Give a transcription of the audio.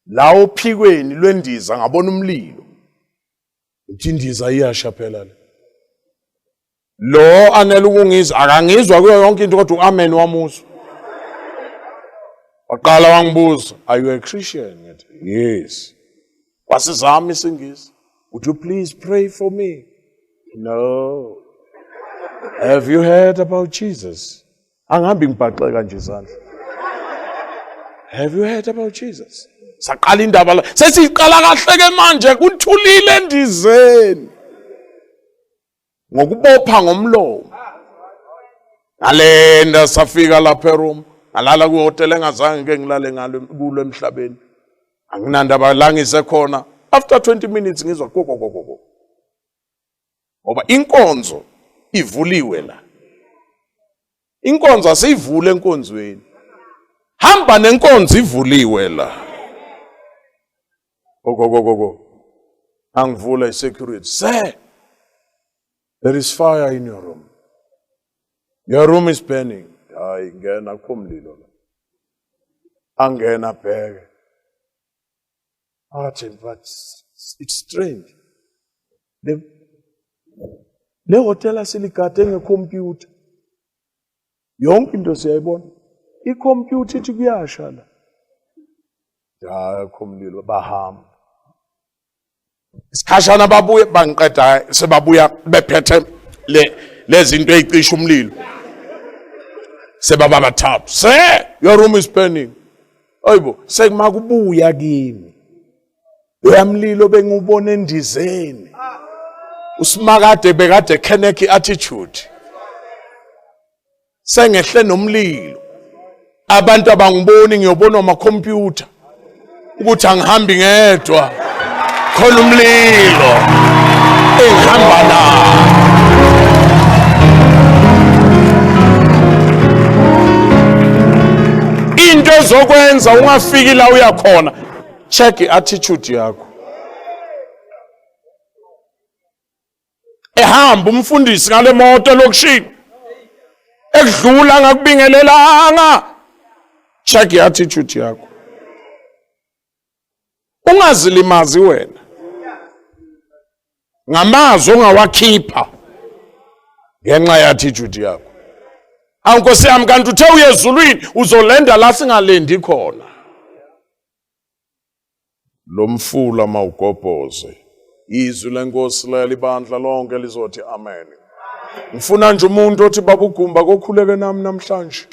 La ophikweni lwendiza ngabona umlilo. Uthi indiza iyasha phela le. Lo anele ukungizwa akangizwa kuyo yonke into kodwa uamen wamuzwa. Waqala wangibuza, are you a Christian? Ngithi, yes. Wasizama isingisi. Would you please pray for me? No. Have you heard about Jesus? Angihambi ngibhaxeka nje izandla. Have you heard about Jesus? Saqala indaba la. Sesiqala kahle ke manje kuthulile endizeni. Ngokubopha ngomlomo. Ngalenda safika lapha eRome. Ngalala kwihotel engazange ngike ngilale ngalo kulo emhlabeni. Anginandaba la ngisekhona. After 20 minutes ngizwa koko koko koko. Ngoba inkonzo ivuliwe la. Inkonzo asiyivule enkonzweni. Hamba nenkonzo ivuliwe la. Okokokoko. Angivula i-security. Sir, there is fire in your room. Your room is burning. Hayi ngena akukho mlilo la. Angena bheke. Athi but it's strange. Le le hotela siligade ngekhompyutha. Yonke into siyayibona. Ikhompyutha ithi kuyasha la. Hayi akukho mlilo bahamba. Isikhashana babuye bangiqeda sebabuya bephethe le lezinto ezicisha umlilo. Sebaba bathathu. Se your room is burning. Ayibo sekumakubuya kimi. Loya mlilo bengiwubona endizeni. Usimakade bekade khenekhe attitude. Sengehle nomlilo. Abantu abangiboni ngiyobonwa amakhompyutha ukuthi angihambi ngedwa. Khona umlilo engihamba nawo. Into ezokwenza ungafiki la uya khona check i-attitude yakho. Ehamba umfundisi ngale moto elokishini ekudlula ngakubingelelanga, check i-attitude yakho. Ungazilimazi wena ngamazwi ongawakhipha ngenxa ye-attitude yakho. Awu Nkosi yami, kanti uthe uye ezulwini uzolenda la singalendi khona. Lo mfula mawugobhoze. Izwi lenkosi leli bandla lonke lizothi amen. Ngifuna nje umuntu othi baba uGumba kokhuleke nami namhlanje.